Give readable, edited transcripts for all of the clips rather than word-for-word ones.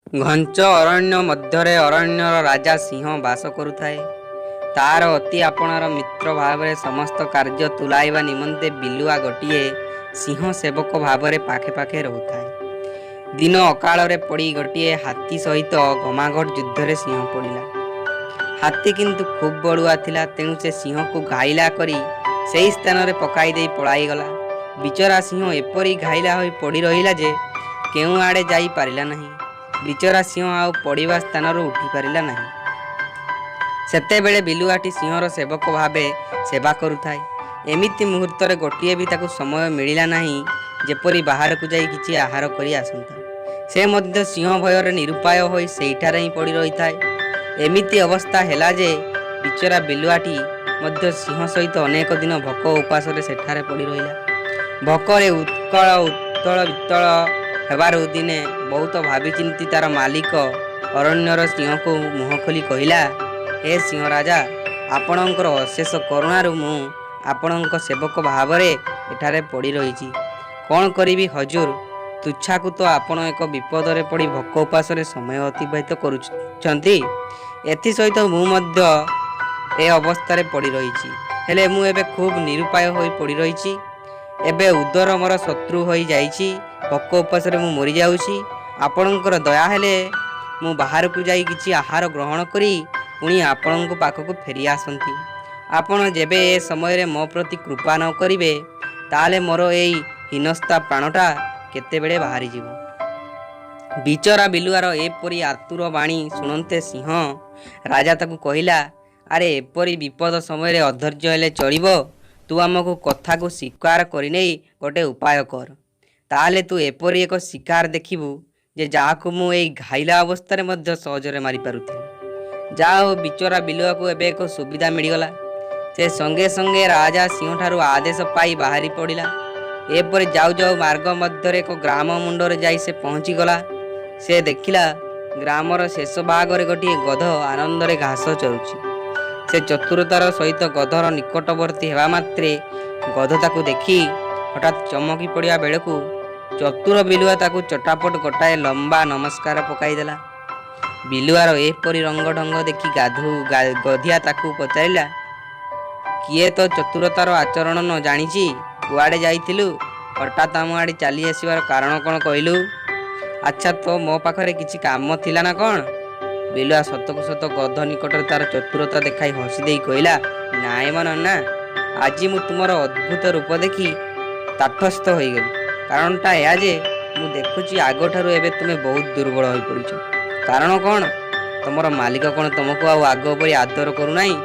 ଘଞ୍ଚ ଅରଣ୍ୟ ମଧ୍ୟରେ ଅରଣ୍ୟର ରାଜା ସିଂହ ବାସ କରୁଥାଏ। ତା'ର ଅତି ଆପଣାର ମିତ୍ର ଭାବରେ ସମସ୍ତ କାର୍ଯ୍ୟ ତୁଲାଇବା ନିମନ୍ତେ ବିଲୁଆ ଗୋଟିଏ ସିଂହ ସେବକ ଭାବରେ ପାଖେ ପାଖେ ରହୁଥାଏ। ଦିନ ଅକାଳରେ ପଡ଼ି ଗୋଟିଏ ହାତୀ ସହିତ ଘମାଘୋଟ ଯୁଦ୍ଧରେ ସିଂହ ପଡ଼ିଲା। ହାତୀ କିନ୍ତୁ ଖୁବ୍ ବଳୁଆ ଥିଲା, ତେଣୁ ସେ ସିଂହକୁ ଘାଇଲା କରି ସେହି ସ୍ଥାନରେ ପକାଇ ଦେଇ ପଳାଇଗଲା। ବିଚରା ସିଂହ ଏପରି ଘାଇଲା ହୋଇ ପଡ଼ି ରହିଲା ଯେ କେଉଁ ଆଡ଼େ ଯାଇ ପାରିଲା ନାହିଁ। ବିଚରା ସିଂହ ଆଉ ପଡ଼ିବା ସ୍ଥାନରୁ ଉଠିପାରିଲା ନାହିଁ। ସେତେବେଳେ ବିଲୁଆଟି ସିଂହର ସେବକ ଭାବେ ସେବା କରୁଥାଏ। ଏମିତି ମୁହୂର୍ତ୍ତରେ ଗୋଟିଏ ବି ତାକୁ ସମୟ ମିଳିଲା ନାହିଁ, ଯେପରି ବାହାରକୁ ଯାଇ କିଛି ଆହାର କରି ଆସନ୍ତା। ସେ ମଧ୍ୟ ସିଂହ ଭୟରେ ନିରୁପାୟ ହୋଇ ସେଇଠାରେ ହିଁ ପଡ଼ି ରହିଥାଏ। ଏମିତି ଅବସ୍ଥା ହେଲା ଯେ ବିଚରା ବିଲୁଆଟି ମଧ୍ୟ ସିଂହ ସହିତ ଅନେକ ଦିନ ଭୋକ ଉପାସରେ ସେଠାରେ ପଡ଼ି ରହିଲା। ଭୋକରେ ଉତ୍କଳ ଉତ୍ତଳ ବିତ୍ତଳ ହେବାରୁ ଦିନେ ବହୁତ ଭାବିଚିନ୍ତି ତାର ମାଲିକ ଅରଣ୍ୟର ସିଂହକୁ ମୁହଁ ଖୋଲି କହିଲା, ହେ ସିଂହ ରାଜା, ଆପଣଙ୍କର ଅଶେଷ କରୁଣାରୁ ମୁଁ ଆପଣଙ୍କ ସେବକ ଭାବରେ ଏଠାରେ ପଡ଼ି ରହିଛି। କ'ଣ କରିବି ହଜୁର, ତୁଚ୍ଛାକୁ ତ ଆପଣ ଏକ ବିପଦରେ ପଡ଼ି ଭୋକ ଉପାସରେ ସମୟ ଅତିବାହିତ କରୁଛନ୍ତି। ଏଥିସହିତ ମୁଁ ମଧ୍ୟ ଏ ଅବସ୍ଥାରେ ପଡ଼ି ରହିଛି। ହେଲେ ମୁଁ ଏବେ ଖୁବ୍ ନିରୁପାୟ ହୋଇ ପଡ଼ି ରହିଛି। ଏବେ ଉଦର ମୋର ଶତ୍ରୁ ହୋଇଯାଇଛି। ଭୋକ ଉପାସରେ ମୁଁ ମରିଯାଉଛି। ଆପଣଙ୍କର ଦୟା ହେଲେ ମୁଁ ବାହାରକୁ ଯାଇ କିଛି ଆହାର ଗ୍ରହଣ କରି ପୁଣି ଆପଣଙ୍କ ପାଖକୁ ଫେରି ଆସନ୍ତି। ଆପଣ ଯେବେ ଏ ସମୟରେ ମୋ ପ୍ରତି କୃପା ନ କରିବେ, ତାହେଲେ ମୋର ଏଇ ହୀନସ୍ତା ପ୍ରାଣଟା କେତେବେଳେ ବାହାରିଯିବ। ବିଚରା ବିଲୁଆର ଏପରି ଆତୁର ବାଣୀ ଶୁଣନ୍ତେ ସିଂହ ରାଜା ତାକୁ କହିଲା, ଆରେ, ଏପରି ବିପଦ ସମୟରେ ଅଧୈର୍ଯ୍ୟ ହେଲେ ଚଳିବ? ତୁ ଆମକୁ କଥାକୁ ସ୍ୱୀକାର କରିନେଇ ଗୋଟେ ଉପାୟ କର। ତାହେଲେ ତୁ ଏପରି ଏକ ଶିକାର ଦେଖିବୁ ଯେ ଯାହାକୁ ମୁଁ ଏଇ ଘାଇଲା ଅବସ୍ଥାରେ ମଧ୍ୟ ସହଜରେ ମାରିପାରୁଥିଲି। ଯାହା ହଉ, ବିଚରା ବିଲୁଆକୁ ଏବେ ଏକ ସୁବିଧା ମିଳିଗଲା। ସେ ସଙ୍ଗେ ସଙ୍ଗେ ରାଜା ସିଂହଠାରୁ ଆଦେଶ ପାଇ ବାହାରି ପଡ଼ିଲା। ଏପରି ଯାଉ ଯାଉ ମାର୍ଗ ମଧ୍ୟରେ ଏକ ଗ୍ରାମ ମୁଣ୍ଡରେ ଯାଇ ସେ ପହଞ୍ଚିଗଲା। ସେ ଦେଖିଲା, ଗ୍ରାମର ଶେଷ ଭାଗରେ ଗୋଟିଏ ଗଧ ଆନନ୍ଦରେ ଘାସ ଚରୁଛି। ସେ ଚତୁରତାର ସହିତ ଗଧର ନିକଟବର୍ତ୍ତୀ ହେବା ମାତ୍ରେ ଗଧ ତାକୁ ଦେଖି ହଠାତ୍ ଚମକି ପଡ଼ିବା ବେଳକୁ ଚତୁର ବିଲୁଆ ତାକୁ ଚଟାପଟ ଗୋଟାଏ ଲମ୍ବା ନମସ୍କାର ପକାଇଦେଲା। ବିଲୁଆର ଏପରି ରଙ୍ଗ ଢଙ୍ଗ ଦେଖି ଗାଧୁ ଗଧିଆ ତାକୁ ପଚାରିଲା, କିଏ ତ ଚତୁରତାର ଆଚରଣ ନ ଜାଣିଛି, କୁଆଡ଼େ ଯାଇଥିଲୁ? ହଠାତ୍ ଆମ ଆଡ଼େ ଚାଲି ଆସିବାର କାରଣ କ'ଣ କହିଲୁ? ଆଚ୍ଛା, ତ ମୋ ପାଖରେ କିଛି କାମ ଥିଲା ନା କ'ଣ? ବିଲୁଆ ସତକୁ ସତ ଗଧ ନିକଟରେ ତାର ଚତୁରତା ଦେଖାଇ ହସି ଦେଇ କହିଲା, ନାଇଁ ମ ନନା, ଆଜି ମୁଁ ତୁମର ଅଦ୍ଭୁତ ରୂପ ଦେଖି ତଟସ୍ଥ ହୋଇଗଲି। କାରଣଟା ଏହା ଯେ ମୁଁ ଦେଖୁଛି ଆଗଠାରୁ ଏବେ ତୁମେ ବହୁତ ଦୁର୍ବଳ ହୋଇପଡ଼ିଛ। କାରଣ କ'ଣ? ତୁମର ମାଲିକ କ'ଣ ତୁମକୁ ଆଉ ଆଗ ପରି ଆଦର କରୁନାହିଁ?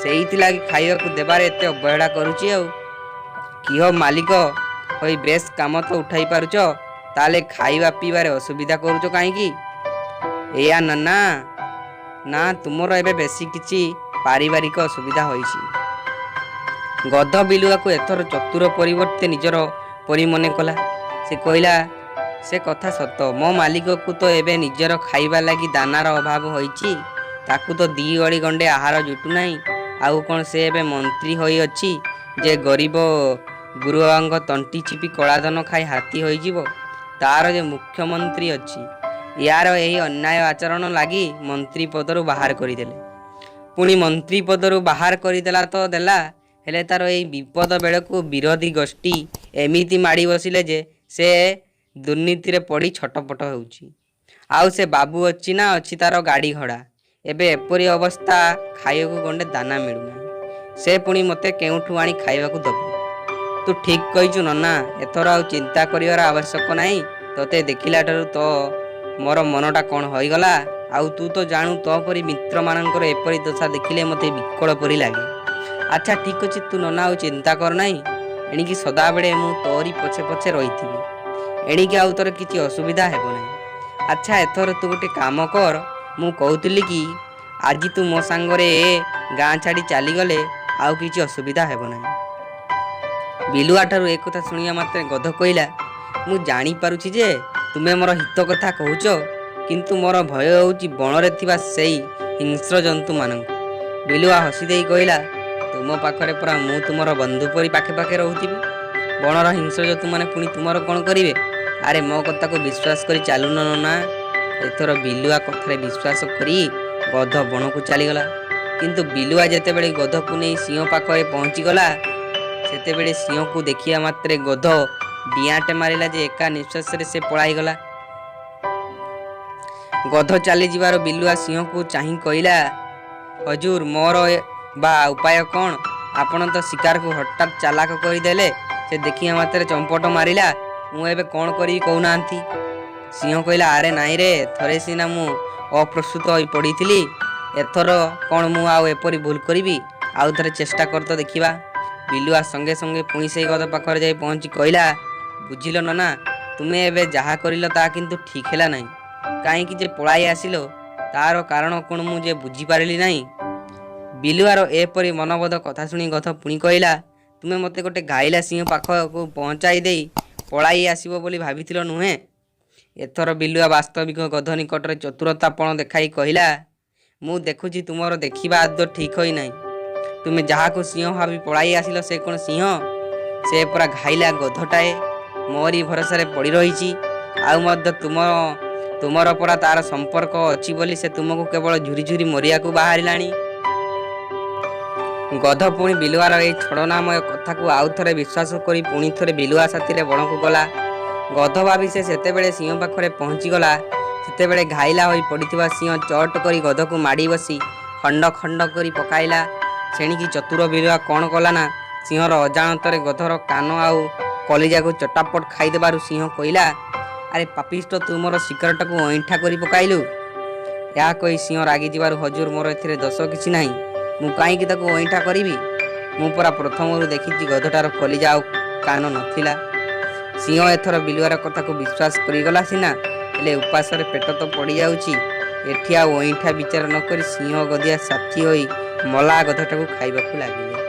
ସେଇଥିଲାଗି ଖାଇବାକୁ ଦେବାରେ ଏତେ ଅବହେଳା କରୁଛି। ଆଉ କିହ, ମାଲିକ ହୋଇ ବେଶ କାମ ତ ଉଠାଇ ପାରୁଛ, ତାହେଲେ ଖାଇବା ପିଇବାରେ ଅସୁବିଧା କରୁଛ କାହିଁକି? ଏଇଆ ନନା ନା, ତୁମର ଏବେ ବେଶୀ କିଛି ପାରିବାରିକ ଅସୁବିଧା ହୋଇଛି। ଗଧ ବିଲୁଆକୁ ଏଥର ଚତୁର ପରିବର୍ତ୍ତେ ନିଜର ପରି ମନେ କଲା। ସେ କହିଲା, ସେ କଥା ସତ। ମୋ ମାଲିକକୁ ତ ଏବେ ନିଜର ଖାଇବା ଲାଗି ଦାନାର ଅଭାବ ହୋଇଛି। ତାକୁ ତ ଦି ଓଳି ଗଣ୍ଡେ ଆହାର ଜୁଟୁନାହିଁ। ଆଉ କ'ଣ ସେ ଏବେ ମନ୍ତ୍ରୀ ହୋଇଅଛି ଯେ ଗରିବ ଗୁରୁବାଙ୍କ ତଣ୍ଟି ଚିପି କଳାଧନ ଖାଇ ହାତୀ ହୋଇଯିବ? ତାର ଯେ ମୁଖ୍ୟମନ୍ତ୍ରୀ ଅଛି, ୟାର ଏହି ଅନ୍ୟାୟ ଆଚରଣ ଲାଗି ମନ୍ତ୍ରୀ ପଦରୁ ବାହାର କରିଦେଲେ। ପୁଣି ମନ୍ତ୍ରୀ ପଦରୁ ବାହାର କରିଦେଲା ତ ଦେଲା, ହେଲେ ତାର ଏଇ ବିପଦ ବେଳକୁ ବିରୋଧୀ ଗୋଷ୍ଠୀ ଏମିତି ମାଡ଼ି ବସିଲେ ଯେ ସେ ଦୁର୍ନୀତିରେ ପଡ଼ି ଛଟପଟ ହେଉଛି। ଆଉ ସେ ବାବୁ ଅଛି ନା ଅଛି ତାର ଗାଡ଼ି ଘୋଡ଼ା। ଏବେ ଏପରି ଅବସ୍ଥା, ଖାଇବାକୁ ଗଣ୍ଡେ ଦାନା ମିଳୁନାହିଁ। ସେ ପୁଣି ମୋତେ କେଉଁଠୁ ଆଣି ଖାଇବାକୁ ଦେବ? ତୁ ଠିକ୍ କହିଛୁ ନନା, ଏଥର ଆଉ ଚିନ୍ତା କରିବାର ଆବଶ୍ୟକ ନାହିଁ। ତୋତେ ଦେଖିଲାଠାରୁ ତ ମୋର ମନଟା କ'ଣ ହୋଇଗଲା। ଆଉ ତୁ ତ ଜାଣୁ, ତୋ ପରି ମିତ୍ରମାନଙ୍କର ଏପରି ଦଶା ଦେଖିଲେ ମୋତେ ବିକଳ ପରି ଲାଗେ। ଆଚ୍ଛା, ଠିକ୍ ଅଛି, ତୁ ନନା ଆଉ ଚିନ୍ତା କର ନାହିଁ। ଏଣିକି ସଦାବେଳେ ମୁଁ ତୋରି ପଛେ ପଛେ ରହିଥିବି। ଏଣିକି ଆଉ ତୋର କିଛି ଅସୁବିଧା ହେବ ନାହିଁ। ଆଚ୍ଛା, ଏଥର ତୁ ଗୋଟେ କାମ କର। ମୁଁ କହୁଥିଲି କି ଆଜି ତୁ ମୋ ସାଙ୍ଗରେ ଏ ଗାଁ ଛାଡ଼ି ଚାଲିଗଲେ ଆଉ କିଛି ଅସୁବିଧା ହେବ ନାହିଁ। ବିଲୁଆ ଠାରୁ ଏ କଥା ଶୁଣିବା ମାତ୍ରେ ଗଧ କହିଲା, ମୁଁ ଜାଣିପାରୁଛି ଯେ ତୁମେ ମୋର ହିତ କଥା କହୁଛ, କିନ୍ତୁ ମୋର ଭୟ ହେଉଛି ବଣରେ ଥିବା ସେଇ ହିଂସ୍ର ଜନ୍ତୁମାନଙ୍କୁ। ବିଲୁଆ ହସି ଦେଇ କହିଲା, ତୁମ ପାଖରେ ପରା ମୁଁ ତୁମର ବନ୍ଧୁ ପରି ପାଖେ ପାଖେ ରହୁଥିବି। ବଣର ହିଂସ୍ର ଜନ୍ତୁମାନେ ପୁଣି ତୁମର କ'ଣ କରିବେ? ଆରେ, ମୋ କଥାକୁ ବିଶ୍ୱାସ କରି ଚାଲୁନ ନନା। ଏଥର ବିଲୁଆ କଥାରେ ବିଶ୍ୱାସ କରି ଗଧ ବଣକୁ ଚାଲିଗଲା। କିନ୍ତୁ ବିଲୁଆ ଯେତେବେଳେ ଗଧକୁ ନେଇ ସିଂହ ପାଖରେ ପହଞ୍ଚିଗଲା, ସେତେବେଳେ ସିଂହକୁ ଦେଖିବା ମାତ୍ରେ ଗଧ ଡିଆଁଟେ ମାରିଲା ଯେ ଏକା ନିଶ୍ୱାସରେ ସେ ପଳାଇଗଲା। ଗଧ ଚାଲିଯିବାରୁ ବିଲୁଆ ସିଂହକୁ ଚାହିଁ କହିଲା, ହଜୁର, ମୋର ବା ଉପାୟ କ'ଣ? ଆପଣ ତ ଶିକାରକୁ ହଠାତ୍ ଚାଲାକ କରିଦେଲେ। ସେ ଦେଖିବା ମାତ୍ରେ ଚମ୍ପଟ ମାରିଲା। ମୁଁ ଏବେ କ'ଣ କରିବି କହୁନାହାନ୍ତି? ସିଂହ କହିଲା, ଆରେ ନାଇଁରେ, ଥରେ ସିନା ମୁଁ ଅପ୍ରସ୍ତୁତ ହୋଇ ପଡ଼ିଥିଲି, ଏଥର କ'ଣ ମୁଁ ଆଉ ଏପରି ଭୁଲ କରିବି? ଆଉ ଥରେ ଚେଷ୍ଟା କର ତ ଦେଖିବା। ବିଲୁଆ ସଙ୍ଗେ ସଙ୍ଗେ ପୁଣି ସେଇ ଗଧ ପାଖରେ ଯାଇ ପହଞ୍ଚି କହିଲା, ବୁଝିଲ ନନା, ତୁମେ ଏବେ ଯାହା କରିଲ ତାହା କିନ୍ତୁ ଠିକ୍ ହେଲା ନାହିଁ। କାହିଁକି ଯେ ପଳାଇ ଆସିଲ ତାର କାରଣ କ'ଣ ମୁଁ ଯେ ବୁଝିପାରିଲି ନାହିଁ। ବିଲୁଆର ଏପରି ମନବୋଧ କଥା ଶୁଣି ଗଧ ପୁଣି କହିଲା, ତୁମେ ମୋତେ ଗୋଟେ ଘାଇଲା ସିଂହ ପାଖକୁ ପହଞ୍ଚାଇ ଦେଇ ପଳାଇ ଆସିବ ବୋଲି ଭାବିଥିଲ, ନୁହେଁ? ଏଥର ବିଲୁଆ ବାସ୍ତବିକ ଗଧ ନିକଟରେ ଚତୁରତାପଣ ଦେଖାଇ କହିଲା, ମୁଁ ଦେଖୁଛି ତୁମର ଦେଖିବା ଆଦୌ ଠିକ୍ ହୋଇନାହିଁ। ତୁମେ ଯାହାକୁ ସିଂହ ଭାବି ପଳାଇ ଆସିଲ ସେ କ'ଣ ସିଂହ? ସେ ପରା ଘାଇଲା ଗଧଟାଏ, ମୋରି ଭରସାରେ ପଡ଼ି ରହିଛି। ଆଉ ମଧ୍ୟ ତୁମର ପରା ତାର ସମ୍ପର୍କ ଅଛି ବୋଲି ସେ ତୁମକୁ କେବଳ ଝୁରି ଝୁରି ମରିବାକୁ ବାହାରିଲାଣି। ଗଧ ପୁଣି ବିଲୁଆର ଏହି ଛଳନାମୟ କଥାକୁ ଆଉ ଥରେ ବିଶ୍ୱାସ କରି ପୁଣି ଥରେ ବିଲୁଆ ସାଥିରେ ବଣକୁ ଗଲା। ଗଧ ଭାବି ସେ ସେତେବେଳେ ସିଂହ ପାଖରେ ପହଞ୍ଚିଗଲା, ସେତେବେଳେ ଘାଇଲା ହୋଇ ପଡ଼ିଥିବା ସିଂହ ଚଟ୍ କରି ଗଧକୁ ମାଡ଼ି ବସି ଖଣ୍ଡ ଖଣ୍ଡ କରି ପକାଇଲା। ସେଣିକି ଚତୁର ବିଲୁଆ କ'ଣ କଲା ନା, ସିଂହର ଅଜାଣତରେ ଗଧର କାନ ଆଉ କଲିଜାକୁ ଚଟାପଟ ଖାଇଦେବାରୁ ସିଂହ କହିଲା, ଆରେ ପାପିଷ୍ଠ, ତୁ ମୋର ଶିକାରଟାକୁ ଅଇଁଠା କରି ପକାଇଲୁ। ଏହା କହି ସିଂହ ରାଗିଯିବାରୁ, ହଜୁର, ମୋର ଏଥିରେ ଦୋଷ କିଛି ନାହିଁ। ମୁଁ କାହିଁକି ତାକୁ ଅଇଁଠା କରିବି? ମୁଁ ପରା ପ୍ରଥମରୁ ଦେଖିଛି ଗଧଟାର କଲିଜା ଆଉ କାନ ନଥିଲା। ସିଂହ ଏଥର ବିଲୁଆର କଥାକୁ ବିଶ୍ୱାସ କରିଗଲା ସିନା, ହେଲେ ଉପାସରେ ପେଟ ତ ପଡ଼ିଯାଉଛି। ଏଠି ଆଉ ଅଇଁଠା ବିଚାର ନ କରି ସିଂହ ଗଧିଆ ସାଥୀ ହୋଇ ମଲା ଗଧଟାକୁ ଖାଇବାକୁ ଲାଗିଲେ।